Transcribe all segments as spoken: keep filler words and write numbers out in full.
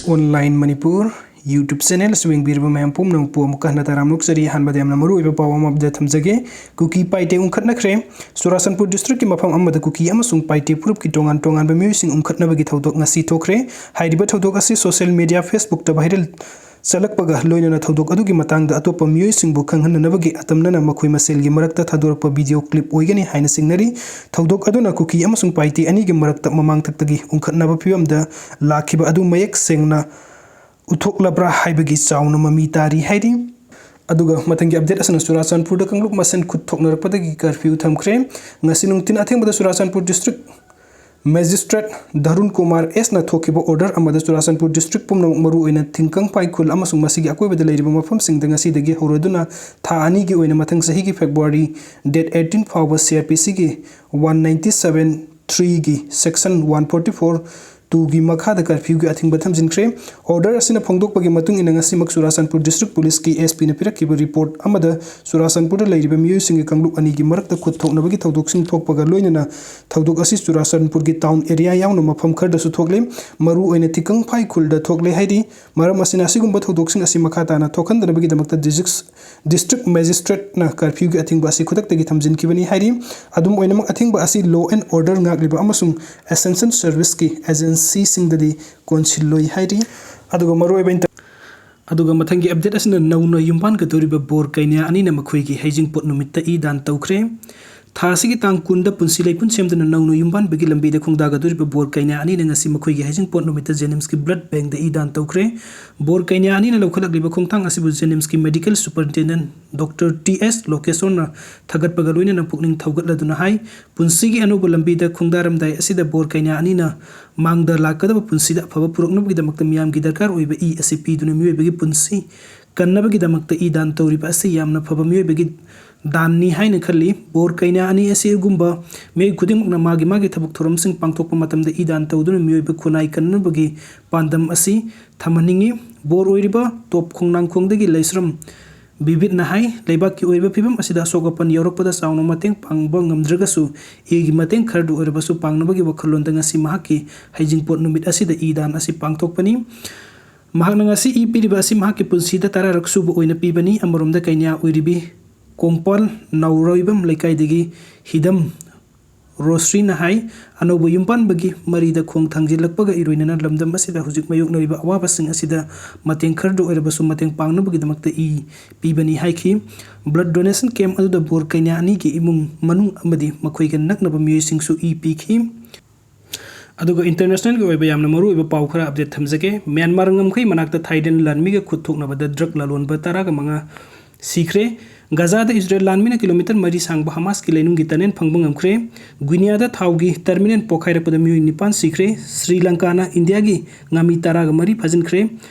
Online Manipur YouTube channel ꯑꯁꯤ ꯌꯦꯡꯕꯤꯔꯤꯕ ꯃꯌꯥꯝ ꯄꯨꯝꯅꯃꯛꯄꯨ ꯑꯃꯨꯛꯀ ꯍꯟꯅ ꯇꯔꯥꯝꯅ ꯑꯣꯛꯆꯔꯤ꯫ ꯑꯍꯥꯟꯕꯗ ꯌꯥꯝꯅ ꯃꯔꯨꯑꯣꯏꯕ ꯄꯥꯎ ꯑꯃ update ꯊꯝꯖꯒꯦ꯫ ꯀꯨꯀꯤ ꯄꯥꯏꯇꯦ ꯎꯪꯈꯠꯅꯈ꯭ꯔꯦ꯫ ꯆꯨꯔꯥꯆꯥꯟꯄꯨꯔ districtꯀꯤ ꯃꯐꯝ ꯑꯃꯗ ꯀꯨꯀꯤ ꯑꯃꯁꯨꯡ ꯄꯥꯏꯇꯦ ꯐꯨꯔꯨꯞꯀꯤ ꯇꯣꯉꯥꯟ ꯇꯣꯉꯥꯟꯕ ꯃꯤꯑꯣꯏꯁꯤꯡ ꯎꯪꯈꯠꯅꯕꯒꯤ ꯊꯧꯗꯣꯛ ꯉꯁꯤ ꯊꯣꯛꯈ꯭ꯔꯦ꯫ ꯍꯥꯏꯔꯤꯕ ꯊꯧꯗꯣꯛ ꯑꯁꯤ social media Facebookꯇ viral ꯆꯠꯂꯛꯄꯒ ꯂꯣꯏꯅꯅ ꯊꯧꯗꯣꯛ ꯑꯗꯨꯒꯤ ꯃꯇꯥꯡꯗ ꯑꯇꯣꯞꯄ ꯃꯤꯑꯣꯏꯁꯤꯡꯕꯨ ꯈꯪꯍꯟꯅꯅꯕꯒꯤ ꯑꯇꯝꯅꯅ ꯃꯈꯣꯏ ꯃꯁꯦꯜꯒꯤ ꯃꯔꯛꯇ ꯊꯥꯗꯣꯔꯛꯄ video clip ꯑꯣꯏꯒꯅꯤ ꯍꯥꯏꯅ ꯆꯤꯡꯅꯔꯤ꯫ ꯊꯧꯗꯣꯛ ꯑꯗꯨꯅ ꯀꯨꯀꯤ ꯑꯃꯁꯨꯡ ꯄꯥꯏꯇꯦ ꯑꯅꯤꯒꯤ ꯃꯔꯛꯇ ꯃꯃꯥꯡꯊꯛꯇꯒꯤ ꯎꯪꯈꯠꯅꯕ ꯐꯤꯕꯝꯗ ꯂꯥꯛꯈꯤꯕ ꯑꯗꯨ ꯃꯌꯦꯛ ꯁꯦꯡꯅ ꯎꯠꯊꯣꯛꯂꯕ꯭ꯔꯥ ꯍꯥꯏꯕꯒꯤ ꯆꯥꯎꯅ ꯃꯃꯤ ꯇꯥꯔꯤ ꯍꯥꯏꯔꯤ꯫ ꯑꯗꯨꯒ ꯃꯊꯪꯒꯤ update ꯑꯁꯤꯅ ꯆꯨꯔꯥꯆꯥꯟꯄꯨꯔꯗ ꯀꯥꯡꯂꯨꯞ ꯃꯁꯦꯟ ꯈꯨꯠ ꯊꯣꯛꯅꯔꯛꯄꯗꯒꯤ curfew ꯊꯝꯈ꯭ꯔꯦ꯫ ꯉꯁꯤ ꯅꯨꯡꯊꯤꯜ ꯑꯊꯦꯡꯕꯗ ꯆꯨꯔꯥꯆꯥꯟꯄꯨꯔ district magistrate ꯙꯔꯨꯟ ꯀꯨꯃꯥꯔ ꯑꯦꯁꯅ ꯊꯣꯛꯈꯤꯕ order ꯑꯃꯗ ꯆꯨꯔꯥꯆꯥꯟꯄꯨꯔ district ꯄꯨꯝꯅꯃꯛ, ꯃꯔꯨꯑꯣꯏꯅ ꯊꯤꯡꯀꯪ ꯄꯥꯏ ꯈꯨꯜ ꯑꯃꯁꯨꯡ ꯃꯁꯤꯒꯤ ꯑꯀꯣꯏꯕꯗ ꯂꯩꯔꯤꯕ ꯃꯐꯝꯁꯤꯡꯗ ꯉꯁꯤꯗꯒꯤ ꯍꯧꯔꯗꯨꯅ ꯊꯥ ꯑꯅꯤꯒꯤ ꯑꯣꯏꯅ ꯃꯊꯪ ꯆꯍꯤꯒꯤ February date eighteen ꯐꯥꯎꯕ CrPCꯒꯤ one ninety seven threeꯒꯤ section one forty four twoꯒꯤ ꯃꯈꯥꯗ curfewꯒꯤ ꯑꯊꯤꯡꯕ ꯊꯝꯖꯤꯟꯈ꯭ꯔꯦ꯫ Order ꯑꯁꯤꯅ ꯐꯣꯡꯗꯣꯛꯄꯒꯤ ꯃꯇꯨꯡ ꯏꯟꯅ ꯉꯁꯤꯃꯛ ꯆꯨꯔꯥꯆꯥꯟꯄꯨꯔ district policeꯀꯤ SPꯅ ꯄꯤꯔꯛꯈꯤꯕ report ꯑꯃꯗ ꯆꯨꯔꯥꯆꯥꯟꯄꯨꯔꯗ ꯂꯩꯔꯤꯕ ꯃꯤꯑꯣꯏꯁꯤꯡꯒꯤ ꯀꯥꯡꯂꯨꯞ ꯑꯅꯤꯒꯤ ꯃꯔꯛꯇ ꯈꯨꯠ ꯊꯣꯛꯅꯕꯒꯤ ꯊꯧꯗꯣꯛꯁꯤꯡ ꯊꯣꯛꯄꯒ ꯂꯣꯏꯅꯅ ꯊꯧꯗꯣꯛ ꯑꯁꯤ ꯆꯨꯔꯥꯆꯥꯟꯄꯨꯔꯒꯤ town area ꯌꯥꯎꯅ ꯃꯐꯝ ꯈꯔꯗꯁꯨ ꯊꯣꯛꯂꯦ꯫ ꯃꯔꯨꯑꯣꯏꯅ ꯊꯤꯀꯪꯐꯥꯏ ꯈꯨꯜꯗ ꯊꯣꯛꯂꯦ ꯍꯥꯏꯔꯤ꯫ ꯃꯔꯝ ꯑꯁꯤꯅ ꯑꯁꯤꯒꯨꯝꯕ ꯊꯧꯗꯣꯛꯁꯤꯡ ꯑꯁꯤ ꯃꯈꯥ ꯇꯥꯅ ꯊꯣꯛꯍꯟꯗꯅꯕꯒꯤꯗꯃꯛꯇ district district magistrateꯅ curfewꯒꯤ ꯑꯊꯤꯡꯕ ꯑꯁꯤ ꯈꯨꯗꯛꯇꯒꯤ ꯊꯝꯖꯤꯟꯈꯤꯕꯅꯤ ꯍꯥꯏꯔꯤ꯫ ꯑꯗꯨꯝ ꯑꯣꯏꯅꯃꯛ, ꯑꯊꯤꯡꯕ ꯑꯁꯤ law and order ꯉꯥꯛꯂꯤꯕ ꯑꯃꯁꯨꯡ essential serviceꯀꯤ agencyꯁꯤꯡꯗꯗꯤ ꯀꯣꯟꯁꯤꯜꯂꯣꯏ ꯍꯥꯏꯔꯤ꯫ ꯑꯗꯨꯒ ꯃꯔꯨꯑꯣꯏꯕ inter-, ꯑꯗꯨꯒ ꯃꯊꯪꯒꯤ update ꯑꯁꯤꯅ ꯅꯧꯅ ꯌꯨꯝꯕꯥꯟꯒꯗꯧꯔꯤꯕ ꯕꯣꯔ ꯀꯩꯅꯥ ꯑꯅꯤꯅ ꯃꯈꯣꯏꯒꯤ ꯍꯩꯖꯤꯡꯄꯣꯠ ꯅꯨꯃꯤꯠꯇ ꯏ ꯗꯥꯟ ꯇꯧꯈ꯭ꯔꯦ꯫ ꯊꯥ ꯑꯁꯤꯒꯤ ꯇꯥꯡ ꯀꯨꯟꯗ ꯄꯨꯟꯁꯤ ꯂꯩꯄꯨꯟ ꯁꯦꯝꯗꯨꯅ ꯅꯧꯅ ꯌꯨꯝꯕꯥꯟꯕꯒꯤ ꯂꯝꯕꯤꯗ ꯈꯣꯡꯗꯥꯒꯗꯧꯔꯤꯕ ꯕꯣꯔ ꯀꯩꯅꯥ ꯑꯅꯤꯅ ꯉꯁꯤ ꯃꯈꯣꯏꯒꯤ ꯍꯩꯖꯤꯡꯄꯣꯠ ꯅꯨꯃꯤꯠꯇ JNIMSꯀꯤ blood bankꯇ ꯏ ꯗꯥꯟ ꯇꯧꯈ꯭ꯔꯦ꯫ ꯕꯣꯔ ꯀꯩꯅꯥ ꯑꯅꯤꯅ ꯂꯧꯈꯠꯂꯛꯂꯤꯕ ꯈꯣꯡꯊꯥꯡ ꯑꯁꯤꯕꯨ JNIMSꯀꯤ medical superintendent Doctor T S ꯂꯣꯀꯦꯁꯣꯔꯅ ꯊꯥꯒꯠꯄꯒ ꯂꯣꯏꯅꯅ ꯄꯨꯛꯅꯤꯡ ꯊꯧꯒꯠꯂꯗꯨꯅ ꯍꯥꯏ, ꯄꯨꯟꯁꯤꯒꯤ ꯑꯅꯧꯕ ꯂꯝꯕꯤꯗ ꯈꯣꯡꯗꯥꯔꯝꯗꯥꯏ ꯑꯁꯤꯗ ꯕꯣꯔ ꯀꯩꯅꯥ ꯑꯅꯤꯅ ꯃꯥꯡꯗ ꯂꯥꯛꯀꯗꯕ ꯄꯨꯟꯁꯤꯗ ꯑꯐꯕ ꯄꯨꯔꯛꯅꯕꯒꯤꯗꯃꯛꯇ ꯃꯤꯌꯥꯝꯒꯤ ꯗꯔꯀꯥꯔ ꯑꯣꯏꯕ ꯏ ꯑꯁꯤ ꯄꯤꯗꯨꯅ ꯃꯤꯑꯣꯏꯕꯒꯤ ꯄꯨꯟꯁꯤ ꯀꯟꯅꯕꯒꯤꯗꯃꯛꯇ ꯏ ꯗꯥꯟ ꯇꯧꯔꯤꯕ ꯑꯁꯤ ꯌꯥꯝꯅ ꯐꯕ ꯃꯤꯑꯣꯏꯕꯒꯤ ꯗꯥꯟꯅꯤ ꯍꯥꯏꯅ ꯈꯜꯂꯤ꯫ ꯕꯣꯔ ꯀꯩꯅꯥ ꯑꯅꯤ ꯑꯁꯤꯒꯨꯝꯕ ꯃꯤꯑꯣꯏ ꯈꯨꯗꯤꯡꯃꯛꯅ ꯃꯥꯒꯤ ꯃꯥꯒꯤ ꯊꯕꯛ ꯊꯧꯔꯝꯁꯤꯡ ꯄꯥꯡꯊꯣꯛꯄ ꯃꯇꯝꯗ ꯏ ꯗꯥꯟ ꯇꯧꯗꯨꯅ ꯃꯤꯑꯣꯏꯕ ꯈꯨꯟꯅꯥꯏ ꯀꯟꯅꯕꯒꯤ ꯄꯥꯟꯗꯝ ꯑꯁꯤ ꯊꯝꯍꯟꯅꯤꯡꯏ꯫ ꯕꯣꯔ ꯑꯣꯏꯔꯤꯕ ꯇꯣꯞ ꯈꯣꯡꯅꯥꯡꯈꯣꯡꯗꯒꯤ ꯂꯩꯁ꯭ꯔꯝ ꯕꯤꯕꯤꯠꯅ ꯍꯥꯏ, ꯂꯩꯕꯥꯛꯀꯤ ꯑꯣꯏꯔꯤꯕ ꯐꯤꯕꯝ ꯑꯁꯤꯗ ꯑꯁꯣꯛ ꯑꯄꯟ ꯌꯥꯎꯔꯛꯄꯗ ꯆꯥꯎꯅ ꯃꯇꯦꯡ ꯄꯥꯡꯕ ꯉꯝꯗ꯭ꯔꯒꯁꯨ, ꯏꯒꯤ ꯃꯇꯦꯡ ꯈꯔꯗꯨ ꯑꯣꯏꯔꯕꯁꯨ ꯄꯥꯡꯅꯕꯒꯤ ꯋꯥꯈꯜꯂꯣꯟꯗ ꯉꯁꯤ ꯃꯍꯥꯛꯀꯤ ꯍꯩꯖꯤꯡꯄꯣꯠ ꯅꯨꯃꯤꯠ ꯑꯁꯤꯗ ꯏ ꯗꯥꯟ ꯑꯁꯤ ꯄꯥꯡꯊꯣꯛꯄꯅꯤ꯫ ꯃꯍꯥꯛꯅ ꯉꯁꯤ ꯏ ꯄꯤꯔꯤꯕ ꯑꯁꯤ ꯃꯍꯥꯛꯀꯤ ꯄꯨꯟꯁꯤꯗ ꯇꯔꯥꯔꯛ ꯁꯨꯕ ꯑꯣꯏꯅ ꯄꯤꯕꯅꯤ꯫ ꯑꯃꯔꯣꯝꯗ ꯀꯩꯅ꯭ꯌꯥ ꯑꯣꯏꯔꯤꯕꯤ ꯀꯣꯡꯄꯥꯜ ꯅꯥꯎꯔꯣꯏꯕꯝ ꯂꯩꯀꯥꯏꯗꯒꯤ ꯍꯤꯗꯝ ꯔꯣꯁ꯭ꯔꯤꯅ ꯍꯥꯏ, ꯑꯅꯧꯕ ꯌꯨꯝ ꯄꯥꯟꯕꯒꯤ ꯃꯔꯤꯗ ꯈꯣꯡ ꯊꯥꯡꯖꯤꯜꯂꯛꯄꯒ ꯏꯔꯣꯏꯅꯅ ꯂꯝꯗꯝ ꯑꯁꯤꯗ ꯍꯧꯖꯤꯛ ꯃꯥꯌꯣꯛꯅꯔꯤꯕ ꯑꯋꯥꯕꯁꯤꯡ ꯑꯁꯤꯗ ꯃꯇꯦꯡ ꯈꯔꯗ ꯑꯣꯏꯔꯕꯁꯨ ꯃꯇꯦꯡ ꯄꯥꯡꯅꯕꯒꯤꯗꯃꯛꯇ ꯏ ꯄꯤꯕꯅꯤ ꯍꯥꯏꯈꯤ꯫ ꯕ꯭ꯂꯗ ꯗꯣꯅꯦꯁꯟ ꯀꯦꯝꯞ ꯑꯗꯨꯗ ꯕꯣꯔ ꯀꯩꯅꯥ ꯑꯅꯤꯒꯤ ꯏꯃꯨꯡ ꯃꯅꯨꯡ ꯑꯃꯗꯤ ꯃꯈꯣꯏꯒ ꯅꯛꯅꯕ ꯃꯤꯑꯣꯏꯁꯤꯡꯁꯨ ꯏ ꯄꯤꯈꯤ꯫ ꯑꯗꯨꯒ ꯏꯟꯇꯔꯅꯦꯁꯅꯦꯜꯒꯤ ꯑꯣꯏꯕ ꯌꯥꯝꯅ ꯃꯔꯨꯑꯣꯏꯕ ꯄꯥꯎ ꯈꯔ ꯑꯞꯗꯦꯠ ꯊꯝꯖꯒꯦ꯫ ꯃ꯭ꯌꯥꯟꯃꯥꯔ ꯉꯝꯈꯩ ꯃꯅꯥꯛꯇ ꯊꯥꯏꯂꯦꯟ ꯂꯥꯟꯃꯤꯒ ꯈꯨꯠ ꯊꯣꯛꯅꯕꯗ ꯗ꯭ꯔꯒ ꯂꯂꯣꯟꯕ ꯇꯔꯥꯒ ꯃꯉꯥ ꯁꯤꯈ꯭ꯔꯦ꯫ ꯒꯖꯥꯗ ꯏꯖꯔꯦꯜ ꯂꯥꯟꯃꯤꯅ ꯀꯤꯂꯣꯃꯤꯇꯔ ꯃꯔꯤ ꯁꯥꯡꯕ ꯍꯃꯥꯁꯀꯤ ꯂꯩꯅꯨꯡꯒꯤ ꯇꯅꯦꯜ ꯐꯪꯕ ꯉꯝꯈ꯭ꯔꯦ꯫ ꯒ꯭ꯋꯤꯅꯤꯌꯥꯗ ꯊꯥꯎꯒꯤ ꯇꯔꯃꯤꯅꯦꯜ ꯄꯣꯈꯥꯏꯔꯛꯄꯗ ꯃꯤꯑꯣꯏ ꯅꯤꯄꯥꯟ ꯁꯤꯈ꯭ꯔꯦ꯫ ꯁ꯭ꯔꯤ ꯂꯪꯀꯥꯅ ꯏꯟꯗꯤꯌꯥꯒꯤ ꯉꯥꯃꯤ ꯇꯔꯥꯒ ꯃꯔꯤ ꯐꯥꯖꯤꯟꯈ꯭ꯔꯦ꯫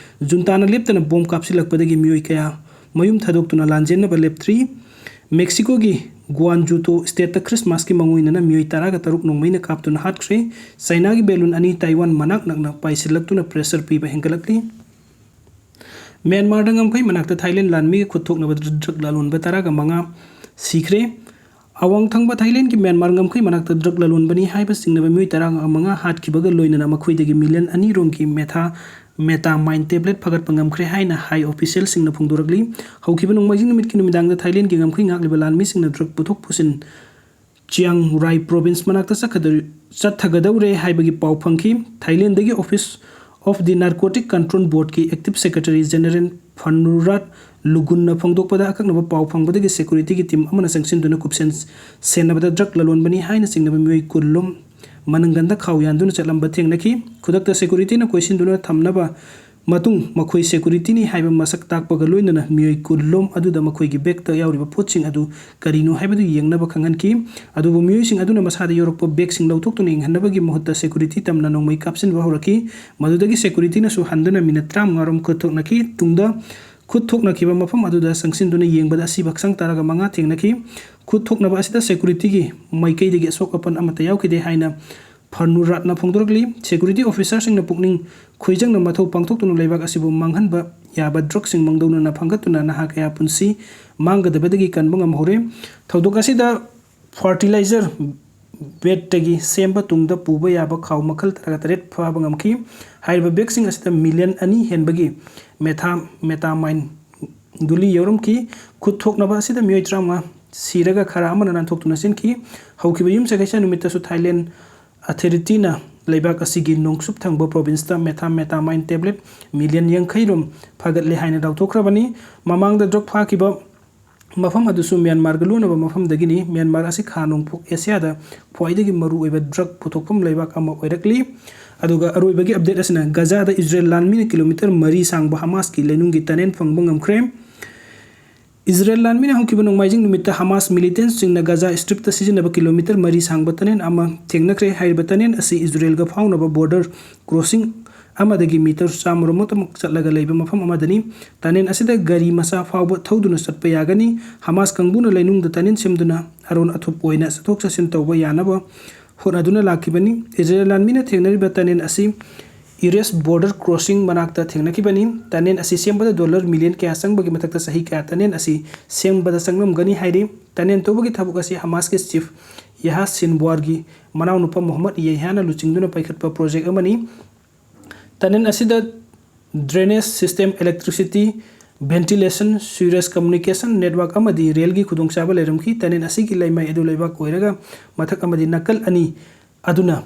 ꯖꯨꯟꯇꯥꯅ ꯂꯦꯞꯇꯅ ꯕꯣꯝ ꯀꯥꯞꯁꯤꯜꯂꯛꯄꯗꯒꯤ ꯃꯤꯑꯣꯏ ꯀꯌꯥ ꯃꯌꯨꯝ ꯊꯥꯗꯣꯛꯇꯨꯅ ꯂꯥꯟꯖꯦꯟꯅꯕ ꯂꯦꯞꯇ꯭ꯔꯤ꯫ ꯃꯦꯛꯁꯤꯀꯣꯒꯤ ꯒ꯭ꯋꯥꯟꯖꯨꯇꯣ ꯁ꯭ꯇꯦꯠꯇ ꯈ꯭ꯔꯤꯁꯃꯥꯁꯀꯤ ꯃꯉꯣꯏꯅꯅ ꯃꯤꯑꯣꯏ ꯇꯔꯥꯒ ꯇꯔꯨꯛ ꯅꯣꯡꯃꯩꯅ ꯀꯥꯞꯇꯨꯅ ꯍꯥꯠꯈ꯭ꯔꯦ꯫ ꯆꯥꯏꯅꯥꯒꯤ ꯕꯦꯂꯨꯟ ꯑꯅꯤ ꯇꯥꯏꯋꯥꯟ ꯃꯅꯥꯛ ꯅꯛꯅ ꯄꯥꯏꯁꯤꯜꯂꯛꯇꯨꯅ ꯄ꯭ꯔꯦꯁꯔ ꯄꯤꯕ ꯍꯦꯟꯒꯠꯂꯛꯂꯤ꯫ ꯃ꯭ꯌꯥꯟꯃꯥꯔꯗ ꯉꯝꯈꯩ ꯃꯅꯥꯛꯇ ꯊꯥꯏꯂꯦꯟ ꯂꯥꯟꯃꯤꯒ ꯈꯨꯠ ꯊꯣꯛꯅꯕꯗ ꯗ꯭ꯔꯒ ꯂꯂꯣꯟꯕ ꯇꯔꯥꯒ ꯃꯉꯥ ꯁꯤꯈ꯭ꯔꯦ꯫ ꯑꯋꯥꯡ ꯊꯪꯕ ꯊꯥꯏꯂꯦꯟꯒꯤ ꯃ꯭ꯌꯥꯟꯃꯥꯔ ꯉꯝꯈꯩ ꯃꯅꯥꯛꯇ ꯗ꯭ꯔꯒ ꯂꯂꯣꯟꯕꯅꯤ ꯍꯥꯏꯕ ꯆꯤꯡꯅꯕ ꯃꯤꯑꯣꯏ ꯇꯔꯥꯃꯉꯥ ꯍꯥꯠꯈꯤꯕꯒ ꯂꯣꯏꯅꯅ ꯃꯈꯣꯏꯗꯒꯤ ꯃꯤꯂꯤꯌꯟ ꯑꯅꯤ ꯔꯣꯝꯒꯤ ꯃꯦꯊꯥ ꯃꯦꯇꯥꯃꯥꯏꯟ ꯇꯦꯕ꯭ꯂꯦꯠ ꯐꯒꯠꯄ ꯉꯝꯈ꯭ꯔꯦ ꯍꯥꯏꯅ ꯍꯥꯏ ꯑꯣꯐꯤꯁꯤꯌꯦꯜꯁꯤꯡꯅ ꯐꯣꯡꯗꯣꯔꯛꯂꯤ꯫ ꯍꯧꯈꯤꯕ ꯅꯣꯡꯃꯥꯏꯖꯤꯡ ꯅꯨꯃꯤꯠꯀꯤ ꯅꯨꯃꯤꯗꯥꯡꯗ ꯊꯥꯏꯂꯦꯟꯒꯤ ꯉꯝꯈꯩ ꯉꯥꯛꯂꯤꯕ ꯂꯥꯟꯃꯤꯁꯤꯡꯅ ꯗ꯭ꯔꯒ ꯄꯨꯊꯣꯛ ꯄꯨꯁꯤꯟ ꯆꯤꯌꯥꯡ ꯔꯥꯏ ꯄ꯭ꯔꯣꯚꯤꯟꯁ ꯃꯅꯥꯛꯇ ꯆꯠꯀꯗꯧꯔꯤ-, ꯆꯠꯊꯒꯗꯧꯔꯦ ꯍꯥꯏꯕꯒꯤ ꯄꯥꯎ ꯐꯪꯈꯤ꯫ ꯊꯥꯏꯂꯦꯟꯗꯒꯤ Office of the Narcotic Control Boardꯀꯤ acting secretary general ꯐꯅꯨꯔꯥꯠ ꯂꯨꯒꯨꯟꯅ ꯐꯣꯡꯗꯣꯛꯄꯗ, ꯑꯀꯛꯅꯕ ꯄꯥꯎ ꯐꯪꯕꯗꯒꯤ ꯁꯦꯀ꯭ꯌꯨꯔꯤꯇꯤꯒꯤ ꯇꯤꯝ ꯑꯃꯅ ꯆꯪꯁꯤꯟꯗꯨꯅ ꯀꯨꯞꯁꯦꯟ ꯁꯦꯟꯅꯕꯗ ꯗ꯭ꯔꯒ ꯂꯂꯣꯟꯕꯅꯤ ꯍꯥꯏꯅ ꯆꯤꯡꯅꯕ ꯃꯤꯑꯣꯏ ꯀꯨꯟ ꯂꯣꯝ ꯃꯅꯪꯒꯟꯗ ꯈꯥꯎ ꯌꯥꯟꯗꯨꯅ ꯆꯠꯂꯝꯕ ꯊꯦꯡꯅꯈꯤ꯫ ꯈꯨꯗꯛꯇ ꯁꯦꯀ꯭ꯌꯨꯔꯤꯇꯤꯅ ꯀꯣꯏꯁꯤꯟꯗꯨꯅ ꯊꯝꯅꯕ ꯃꯇꯨꯡ ꯃꯈꯣꯏ ꯁꯦꯀ꯭ꯌꯨꯔꯤꯇꯤꯅꯤ ꯍꯥꯏꯕ ꯃꯁꯛ ꯇꯥꯛꯄꯒ ꯂꯣꯏꯅꯅ ꯃꯤꯑꯣꯏ ꯀꯨꯟ ꯂꯣꯝ ꯑꯗꯨꯗ ꯃꯈꯣꯏꯒꯤ ꯕꯦꯒꯇ ꯌꯥꯎꯔꯤꯕ ꯄꯣꯠꯁꯤꯡ ꯑꯗꯨ ꯀꯔꯤꯅꯣ ꯍꯥꯏꯕꯗꯨ ꯌꯦꯡꯅꯕ ꯈꯪꯍꯟꯈꯤ꯫ ꯑꯗꯨꯕꯨ ꯃꯤꯑꯣꯏꯁꯤꯡ ꯑꯗꯨꯅ ꯃꯁꯥꯗ ꯌꯥꯎꯔꯛꯄ ꯕꯦꯒꯁꯤꯡ ꯂꯧꯊꯣꯛꯇꯨꯅ ꯌꯦꯡꯍꯟꯅꯕꯒꯤ ꯃꯍꯨꯠꯇ ꯁꯦꯀ꯭ꯌꯨꯔꯤꯇꯤ ꯇꯝꯅ ꯅꯣꯡꯃꯩ ꯀꯥꯞꯁꯤꯟꯕ ꯍꯧꯔꯛꯈꯤ꯫ ꯃꯗꯨꯗꯒꯤ ꯁꯦꯀ꯭ꯌꯨꯔꯤꯇꯤꯅꯁꯨ ꯍꯟꯗꯨꯅ ꯃꯤꯅꯠ ꯇꯔꯥꯃꯉꯥ ꯔꯣꯝ ꯈꯨꯠ ꯊꯣꯛꯅꯈꯤ꯫ ꯇꯨꯡꯗ ꯈꯨꯠ ꯊꯣꯛꯅꯈꯤꯕ ꯃꯐꯝ ꯑꯗꯨꯗ ꯆꯪꯁꯤꯟꯗꯨꯅ ꯌꯦꯡꯕꯗ ꯑꯁꯤꯕ ꯍꯛꯆꯥꯡ ꯇꯔꯥꯒ ꯃꯉꯥ ꯊꯦꯡꯅꯈꯤ꯫ ꯈꯨꯠ ꯊꯣꯛꯅꯕ ꯑꯁꯤꯗ ꯁꯦꯀ꯭ꯌꯨꯔꯤꯇꯤꯒꯤ ꯃꯥꯏꯀꯩꯗꯒꯤ ꯑꯁꯣꯛ ꯑꯄꯟ ꯑꯃꯠꯇ ꯌꯥꯎꯈꯤꯗꯦ ꯍꯥꯏꯅ ꯐꯔꯅꯨꯔꯥꯠꯅ ꯐꯣꯡꯗꯣꯔꯛꯂꯤ꯫ ꯁꯦꯀ꯭ꯌꯨꯔꯤꯇꯤ ꯑꯣꯐꯤꯁꯥꯔꯁꯤꯡꯅ ꯄꯨꯛꯅꯤꯡ ꯈꯣꯏꯖꯪꯅ ꯃꯊꯧ ꯄꯥꯡꯊꯣꯛꯇꯨꯅ ꯂꯩꯕꯥꯛ ꯑꯁꯤꯕꯨ ꯃꯥꯡꯍꯟꯕ ꯌꯥꯕ ꯗ꯭ꯔꯒꯁꯤꯡ ꯃꯥꯡꯗꯧꯅꯅ ꯐꯪꯒꯠꯇꯨꯅ ꯅꯍꯥ ꯀꯌꯥ ꯄꯨꯟꯁꯤ ꯃꯥꯡꯒꯗꯕꯗꯒꯤ ꯀꯟꯕ ꯉꯝꯍꯧꯔꯦ꯫ ꯊꯧꯗꯣꯛ ꯑꯁꯤꯗ ꯐꯔꯇꯤꯂꯥꯏꯖꯔ ꯕꯦꯗꯇꯒꯤ ꯁꯦꯝꯕ ꯇꯨꯡꯗ ꯄꯨꯕ ꯌꯥꯕ ꯈꯥꯎ ꯃꯈꯜ ꯇꯔꯥꯇꯔꯦꯠ ꯐꯥꯕ ꯉꯝꯈꯤ꯫ ꯍꯥꯏꯔꯤꯕ ꯕꯦꯒꯁꯤꯡ ꯑꯁꯤꯗ ꯃꯤꯂꯤꯌꯟ ꯑꯅꯤ ꯍꯦꯟꯕꯒꯤ ꯃꯦꯊꯥ-, ꯃꯦꯇꯥꯃꯥꯏꯟ ꯒꯨꯂꯤ ꯌꯥꯎꯔꯝꯈꯤ꯫ ꯈꯨꯠ ꯊꯣꯛꯅꯕ ꯑꯁꯤꯗ ꯃꯤꯑꯣꯏ ꯇꯔꯥꯃꯉꯥ ꯁꯤꯔꯒ ꯈꯔ ꯑꯃꯅ ꯅꯥꯟꯊꯣꯛꯇꯨꯅ ꯆꯦꯟꯈꯤ꯫ ꯍꯧꯈꯤꯕ ꯌꯨꯝꯁꯀꯩꯁ ꯅꯨꯃꯤꯠꯇꯁꯨ ꯊꯥꯏꯂꯦꯟ ꯑꯊꯣꯔꯤꯇꯤꯅ ꯂꯩꯕꯥꯛ ꯑꯁꯤꯒꯤ ꯅꯣꯡꯆꯨꯞ ꯊꯪꯕ ꯄ꯭ꯔꯣꯚꯤꯟꯁꯇ ꯃꯦꯊꯥꯃꯦꯇꯥꯃꯥꯏꯟ ꯇꯦꯕ꯭ꯂꯦꯠ ꯃꯤꯂꯤꯌꯟ ꯌꯥꯡꯈꯩ ꯔꯣꯝ ꯐꯥꯒꯠꯂꯦ ꯍꯥꯏꯅ ꯂꯥꯎꯊꯣꯛꯈ꯭ꯔꯕꯅꯤ꯫ ꯃꯃꯥꯡꯗ ꯗ꯭ꯔꯒ ꯐꯥꯈꯤꯕ ꯃꯐꯝ ꯑꯗꯨꯁꯨ ꯃ꯭ꯌꯥꯟꯃꯥꯔꯒ ꯂꯣꯟꯅꯕ ꯃꯐꯝꯗꯒꯤꯅꯤ꯫ ꯃ꯭ꯌꯥꯟꯃꯥꯔ ꯑꯁꯤ ꯈꯥ ꯅꯣꯡꯄꯣꯛ ꯑꯦꯁꯤꯌꯥꯗ ꯈ꯭ꯋꯥꯏꯗꯒꯤ ꯃꯔꯨꯑꯣꯏꯕ ꯗ꯭ꯔꯒ ꯄꯨꯊꯣꯛꯐꯝ ꯂꯩꯕꯥꯛ ꯑꯃ ꯑꯣꯏꯔꯛꯂꯤ꯫ ꯑꯗꯨꯒ ꯑꯔꯣꯏꯕꯒꯤ ꯑꯞꯗꯦꯠ ꯑꯁꯤꯅ ꯒꯖꯥꯗ ꯏꯖꯔꯦꯜ ꯂꯥꯟꯃꯤꯅ ꯀꯤꯂꯣꯃꯤꯇꯔ ꯃꯔꯤ ꯁꯥꯡꯕ ꯍꯃꯥꯁꯀꯤ ꯂꯩꯅꯨꯡꯒꯤ ꯇꯅꯦꯜ ꯐꯪꯕ ꯉꯝꯈ꯭ꯔꯦ꯫ ꯏꯖꯔꯦꯜ ꯂꯥꯟꯃꯤꯅ ꯍꯧꯈꯤꯕ ꯅꯣꯡꯃꯥꯏꯖꯤꯡ ꯅꯨꯃꯤꯠꯇ ꯍꯃꯥꯁ ꯃꯤꯂꯤꯇꯦꯟꯠꯁꯤꯡꯅ ꯒꯖꯥ ꯁ꯭ꯇ꯭ꯔꯤꯞꯇ ꯁꯤꯖꯤꯟꯅꯕ ꯀꯤꯂꯣꯃꯤꯇꯔ ꯃꯔꯤ ꯁꯥꯡꯕ ꯇꯅꯦꯜ ꯑꯃ ꯊꯦꯡꯅꯈ꯭ꯔꯦ꯫ ꯍꯥꯏꯔꯤꯕ ꯇꯅꯦꯜ ꯑꯁꯤ ꯏꯖꯔꯦꯜꯒ ꯐꯥꯎꯅꯕ ꯕꯣꯔꯗꯔ ꯀ꯭ꯔꯣꯁꯤꯡ ꯑꯃꯗꯒꯤ ꯃꯤꯇꯔ ꯆꯥꯝꯃꯔꯣꯝ ꯈꯛꯇꯃꯛ ꯆꯠꯂꯒ ꯂꯩꯕ ꯃꯐꯝ ꯑꯃꯗꯅꯤ꯫ ꯇꯅꯦꯜ ꯑꯁꯤꯗ ꯒꯥꯔꯤ ꯃꯆꯥ ꯐꯥꯎꯕ ꯊꯧꯗꯨꯅ ꯆꯠꯄ ꯌꯥꯒꯅꯤ꯫ ꯍꯃꯥꯁ ꯀꯥꯡꯕꯨꯅ ꯂꯩꯅꯨꯡꯗ ꯇꯅꯦꯜ ꯁꯦꯝꯗꯨꯅ ꯑꯔꯣꯟ ꯑꯊꯨꯞ ꯑꯣꯏꯅ ꯆꯠꯊꯣꯛ ꯆꯠꯁꯤꯟ ꯇꯧꯕ ꯌꯥꯅꯕ ꯍꯣꯠꯅꯗꯨꯅ ꯂꯥꯛꯈꯤꯕꯅꯤ꯫ ꯏꯖꯔꯦꯜ ꯂꯥꯟꯃꯤꯅ ꯊꯦꯡꯅꯔꯤꯕ ꯇꯅꯦꯜ ꯑꯁꯤ ꯏꯔꯦꯁ ꯕꯣꯔꯗꯔ ꯀ꯭ꯔꯣꯁꯤꯡ ꯃꯅꯥꯛꯇ ꯊꯦꯡꯅꯈꯤꯕꯅꯤ꯫ ꯇꯅꯦꯜ ꯑꯁꯤ ꯁꯦꯝꯕꯗ ꯗꯣꯂꯔ ꯃꯤꯂꯤꯌꯟ ꯀꯌꯥ ꯆꯪꯕꯒꯤ ꯃꯊꯛꯇ ꯆꯍꯤ ꯀꯌꯥ ꯇꯅꯦꯜ ꯑꯁꯤ ꯁꯦꯝꯕꯗ ꯆꯪꯂꯝꯒꯅꯤ ꯍꯥꯏꯔꯤ꯫ ꯇꯅꯦꯜ ꯇꯧꯕꯒꯤ ꯊꯕꯛ ꯑꯁꯤ ꯍꯃꯥꯁꯀꯤ ꯆꯤꯐ ꯌꯥꯍꯥ ꯁꯤꯟꯋꯥꯔꯒꯤ ꯃꯅꯥꯎꯅꯨꯄꯥ ꯃꯣꯍꯝꯃꯗ ꯌꯦꯍꯌꯥꯅ ꯂꯨꯆꯤꯡꯗꯨꯅ ꯄꯥꯏꯈꯠꯄ ꯄ꯭ꯔꯣꯖꯦꯛ ꯑꯃꯅꯤ꯫ ꯇꯅꯦꯜ ꯑꯁꯤꯗ drainage system, electricity, ventilation, sewerage communication network ꯑꯃꯗꯤ ꯔꯦꯜꯒꯤ ꯈꯨꯗꯣꯡꯆꯥꯕ ꯂꯩꯔꯝꯈꯤ꯫ ꯇꯅꯦꯜ ꯑꯁꯤꯒꯤ ꯂꯩꯃꯥꯏ ꯑꯗꯨ ꯂꯩꯕꯥꯛ ꯑꯣꯏꯔꯒ ꯃꯊꯛ ꯑꯃꯗꯤ ꯅꯥꯀꯜ ꯑꯅꯤ ꯑꯗꯨꯅ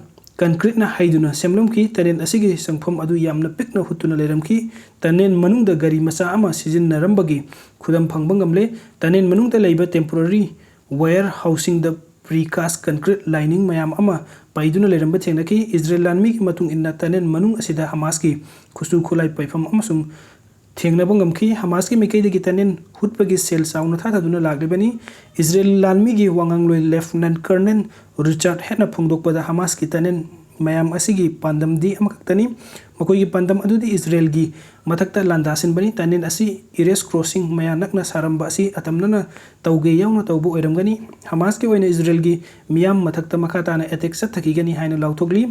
ꯀꯟꯀ꯭ꯔꯤꯠꯅ ꯍꯩꯗꯨꯅ ꯁꯦꯝꯂꯝꯈꯤ꯫ ꯇꯅꯦꯜ ꯑꯁꯤꯒꯤ ꯆꯪꯐꯝ ꯑꯗꯨ ꯌꯥꯝꯅ ꯄꯤꯛꯅ ꯍꯨꯠꯇꯨꯅ ꯂꯩꯔꯝꯈꯤ꯫ ꯇꯅꯦꯜ ꯃꯅꯨꯡꯗ ꯒꯥꯔꯤ ꯃꯆꯥ ꯑꯃ ꯁꯤꯖꯤꯟꯅꯔꯝꯕꯒꯤ ꯈꯨꯗꯝ ꯐꯪꯕ ꯉꯝꯂꯦ꯫ ꯇꯅꯦꯜ ꯃꯅꯨꯡꯗ ꯂꯩꯕ ꯇꯦꯝꯄꯣꯔꯔꯤ ꯋꯥꯌꯔ ꯍꯥꯎꯁꯤꯡꯗ ꯄ꯭ꯔꯤꯀꯥꯁ ꯀꯟꯀ꯭ꯔꯤꯠ ꯂꯥꯏꯅꯤꯡ ꯃꯌꯥꯝ ꯑꯃ ꯄꯩꯗꯨꯅ ꯂꯩꯔꯝꯕ ꯊꯦꯡꯅꯈꯤ꯫ ꯏꯖꯔꯦꯜ ꯂꯥꯟꯃꯤꯒꯤ ꯃꯇꯨꯡ ꯏꯟꯅ ꯇꯅꯦꯜ ꯃꯅꯨꯡ ꯑꯁꯤꯗ ꯍꯃꯥꯁꯀꯤ ꯈꯨꯠꯁꯨ ꯈꯨꯠꯂꯥꯏ ꯄꯩꯐꯝ ꯑꯃꯁꯨꯡ ꯊꯦꯡꯅꯕ ꯉꯝꯈꯤ꯫ ꯍꯃꯥꯁꯀꯤ ꯃꯥꯏꯀꯩꯗꯒꯤ ꯇꯅꯦꯜ ꯍꯨꯠꯄꯒꯤ ꯁꯦꯜ ꯆꯥꯎꯅ ꯊꯥꯊꯗꯨꯅ ꯂꯥꯛꯂꯤꯕꯅꯤ꯫ ꯏꯖꯔꯦꯜ ꯂꯥꯟꯃꯤꯒꯤ ꯋꯥꯉꯥꯡꯂꯣꯏ ꯂꯦꯐꯅꯦꯟ ꯀꯔꯅꯦꯜ ꯔꯤꯆꯥꯔꯗ ꯍꯦꯠꯅ ꯐꯣꯡꯗꯣꯛꯄꯗ ꯍꯃꯥꯁꯀꯤ ꯇꯅꯦꯜ ꯃꯌꯥꯝ ꯑꯁꯤꯒꯤ ꯄꯥꯟꯗꯝꯗꯤ ꯑꯃꯈꯛꯇꯅꯤ꯫ ꯃꯈꯣꯏꯒꯤ ꯄꯥꯟꯗꯝ ꯑꯗꯨꯗꯤ ꯏꯖꯔꯦꯜꯒꯤ ꯃꯊꯛꯇ ꯂꯥꯟꯗꯥ ꯁꯤꯟꯕꯅꯤ꯫ ꯇꯅꯦꯜ ꯑꯁꯤ ꯏꯔꯦꯁ ꯀ꯭ꯔꯣꯁꯤꯡ ꯃꯌꯥ ꯅꯛꯅ ꯁꯥꯔꯝꯕ ꯑꯁꯤ ꯑꯇꯝꯅꯅ ꯇꯧꯒꯦ ꯌꯥꯎꯅ ꯇꯧꯕ ꯑꯣꯏꯔꯝꯒꯅꯤ꯫ ꯍꯃꯥꯁꯀꯤ ꯑꯣꯏꯅ ꯏꯖꯔꯦꯜꯒꯤ ꯃꯤꯌꯥꯝ ꯃꯊꯛꯇ ꯃꯈꯥ ꯇꯥꯅ ꯑꯦꯇꯦꯛ ꯆꯠꯊꯈꯤꯒꯅꯤ ꯍꯥꯏꯅ ꯂꯥꯎꯊꯣꯛꯂꯤ꯫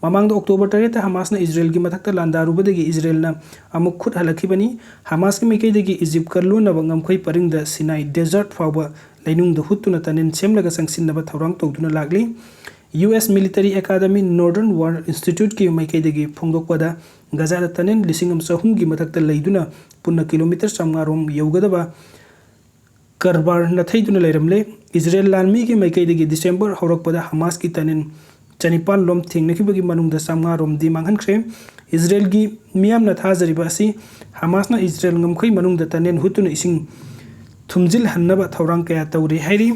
ꯃꯃꯥꯡꯗ ꯑꯣꯛꯇꯣꯕꯔ ꯇꯔꯦꯠꯇ ꯍꯃꯥꯁꯅ ꯏꯖꯔꯦꯜꯒꯤ ꯃꯊꯛꯇ ꯂꯥꯟꯗꯥꯔꯨꯕꯗꯒꯤ ꯏꯖꯔꯦꯜꯅ ꯑꯃꯨꯛ ꯈꯨꯠ ꯍꯜꯂꯛꯈꯤꯕꯅꯤ꯫ ꯍꯃꯥꯁꯀꯤ ꯃꯥꯏꯀꯩꯗꯒꯤ ꯏꯖꯤꯞꯀ ꯂꯣꯟꯅꯕ ꯉꯝꯈꯩ ꯄꯔꯤꯡꯗ ꯁꯤꯅꯥꯏ ꯗꯦꯖꯔꯠ ꯐꯥꯎꯕ ꯂꯩꯅꯨꯡꯗ ꯍꯨꯠꯇꯨꯅ ꯇꯅꯦꯜ ꯁꯦꯝꯂꯒ ꯆꯪꯁꯤꯟꯅꯕ ꯊꯧꯔꯥꯡ ꯇꯧꯗꯨꯅ ꯂꯥꯛꯂꯤ꯫ U S military academy northern war ꯏꯟꯁꯇꯤꯇ꯭ꯌꯨꯠꯀꯤ ꯃꯥꯏꯀꯩꯗꯒꯤ ꯐꯣꯡꯗꯣꯛꯄꯗ, ꯒꯖꯥꯗ ꯇꯅꯦꯜ ꯂꯤꯁꯤꯡ ꯑꯃ ꯆꯍꯨꯝꯒꯤ ꯃꯊꯛꯇ ꯂꯩꯗꯨꯅ ꯄꯨꯟꯅ ꯀꯤꯂꯣꯃꯤꯇꯔ ꯆꯥꯝꯃꯉꯥ ꯔꯣꯝ ꯌꯧꯒꯗꯕ ꯀꯔꯕꯥꯔ ꯅꯥꯊꯩꯗꯨꯅ ꯂꯩꯔꯝꯂꯦ꯫ ꯏꯖꯔꯦꯜ ꯂꯥꯟꯃꯤꯒꯤ ꯃꯥꯏꯀꯩꯗꯒꯤ ꯗꯤꯁꯦꯝꯕꯔ ꯍꯧꯔꯛꯄꯗ ꯍꯃꯥꯁꯀꯤ ꯇꯅꯦꯜ ꯆꯅꯤꯄꯥꯟ ꯂꯣꯝ ꯊꯦꯡꯅꯈꯤꯕꯒꯤ ꯃꯅꯨꯡꯗ ꯆꯥꯝꯃꯉꯥ ꯔꯣꯝꯗꯤ ꯃꯥꯡꯍꯟꯈ꯭ꯔꯦ꯫ ꯏꯖꯔꯦꯜꯒꯤ ꯃꯤꯌꯥꯝꯅ ꯊꯥꯖꯔꯤꯕ ꯑꯁꯤ ꯍꯃꯥꯁꯅ ꯏꯖꯔꯦꯜ ꯉꯝꯈꯩ ꯃꯅꯨꯡꯗ ꯇꯅꯦꯜ ꯍꯨꯠꯇꯨꯅ ꯏꯁꯤꯡ ꯊꯨꯝꯖꯤꯜꯍꯟꯅꯕ ꯊꯧꯔꯥꯡ ꯀꯌꯥ ꯇꯧꯔꯤ ꯍꯥꯏꯔꯤ꯫